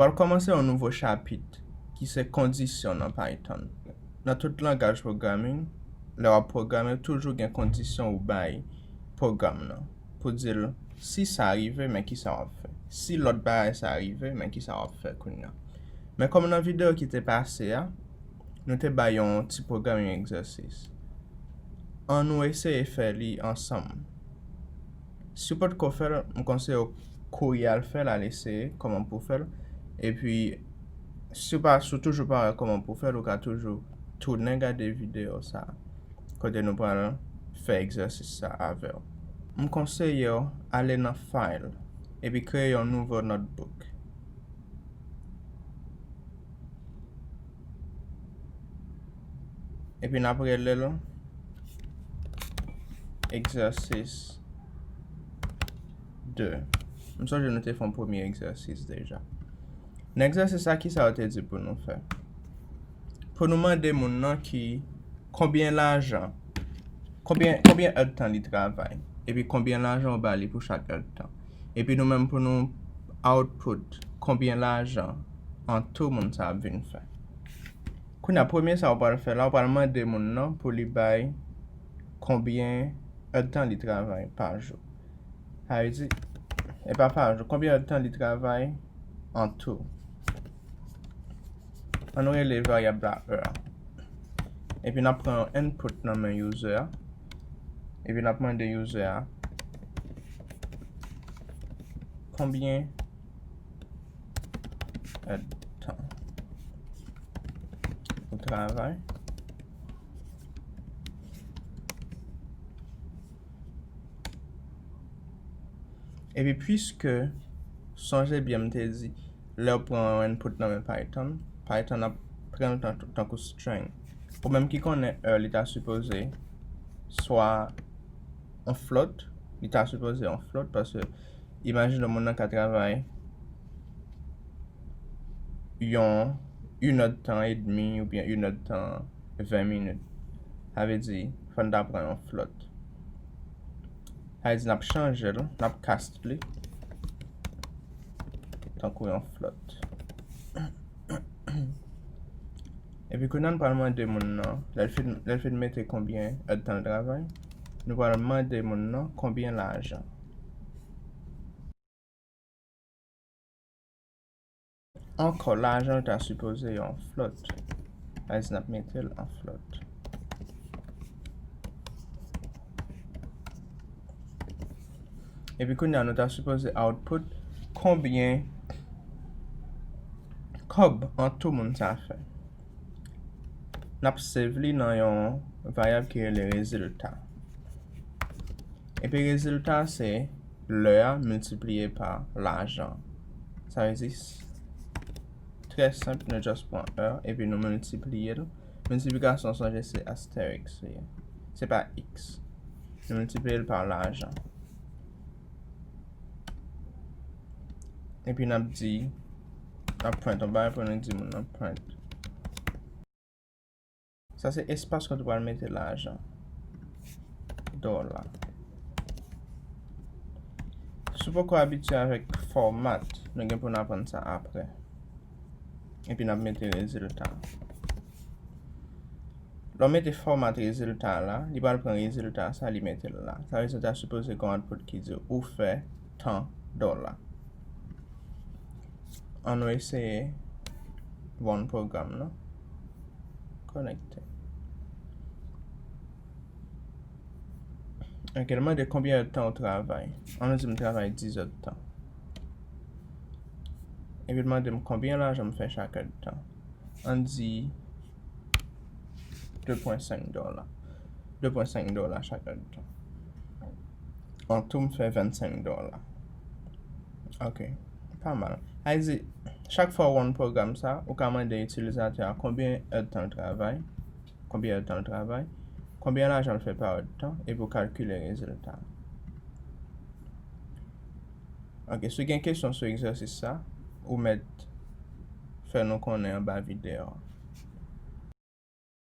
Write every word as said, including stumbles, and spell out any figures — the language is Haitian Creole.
W ap kòmanse yon nouvo chapit ki se kondisyon nan Python. Nan tout langaj programming, lè w ap pwograme, toujou gen kondisyon ou bay pwogram nan pou di l si sa rive, men ki sa w ap fè. Si lòt bagay sa rive, men ki sa w ap fè kounye a. Men kòm nan videyo ki te pase a, nou te bay yon ti pwogram, yon egzèsis. An nou eseye fè li ansanm. Si w potko fè l, m konseye w kouri al fè l, al eseye kòman pou w fè l. Epi, si w pa, si w toujou pa wè kòman pou w fè l, ou ka toujou tounen gade videyo sa a, kote nou pral fè egzèsis sa a avè w. M konseye w ale nan File, epi kreye yon nouvo notebook. Epi n ap rele l egzèsis de. M sonje nou te fè yon premye egzèsis deja. Nan egzèsis sa, ki sa yo te di pou nou fè? Pou nou mande moun nan ki, konbyen lajan, konbyen, konbyen èdtan li travay, epi konbyen lajan ou ba li pou chak èdtan. Epi nou menm pou nou output konbyen lajan an tou moun sa ap vin fè. Kounye a, premye sa ou pral fè la, ou pral mande moun nan pou li bay konbyen èdtan li travay pa jou. Sa vle di, e pa pa jou, konbyen èdtan li travay an tou. An nou rele varyab la è a. Epi n ap pran yon input nan men user a. Epi n ap mande user a konbyen èdtan ou travay. Epi, piske, sonje byen m te di, lè w pran yon input nan men Python, Python ap pran l tan, tankou string. Ou menm ki konnen è, li ta sipoze swa yon float, li ta sipoze yon float, paske imajine moun nan ka travay yon, yon èdtan edmi oubyen yon èdtan ven minit. Sa vle di, fò n ta pran yon float. Sa vle di, n ap chanje l, n ap cast li tankou yon float. Epi kounye a, n pral mande moun nan, lè l fin, lè l fin mete konbyen èdtan l travay, nou pral mande moun nan konbyen lajan. Ankò, lajan l ta sipoze yon float. Sa vle di n ap mete l an float. Epi kounye a, nou ta sipoze output konbyen kòb an tou moun sa fè. N ap save li nan yon varyab ki rele rezilta. Epi rezilta se lè a miltipliye pa lajan. Sa vle di, trè senp, nou just pran è epi nou miltipliye l. Miltiplikasyon, sonje, se asterisk li ye. Se pa x. Nou miltipliye l pa lajan. Epi n ap di, n ap print yon bagay pou nou di moun nan print. Sa se espas kote w pral mete lajan. Dòla. Si w poko abitye avèk fòmat, nou gen pou n aprann sa apre. Epi n ap mete rezilta. Lè w mete fòmat rezilta la, li pral pran rezilta sa, li mete l la. Sa vle di, ta sipoze gen yon output ki di ou fè tan dòla. An nou eseye run pwogram nan. Konekte. Ok, l mande konbyen èdtan ou travay. An nou di m travay diz èdtan. Epi l mande m konbyen lajan m fè chak èdtan. An di de pwen senk dòla. De pwen senk dòla chak èdtan. An tou, m fè vennsenk dòla. Ok, pa mal. Sa vle di, chak fwa w run pwogram sa, ou ka mande itilizatè a konbyen èdtan l travay, konbyen èdtan l travay, konbyen lajan l fè pa èdtan, epi w kalkile rezilta. Ok, si w gen kesyon sou egzèsis sa, ou mèt fè nou konnen anba videyo a.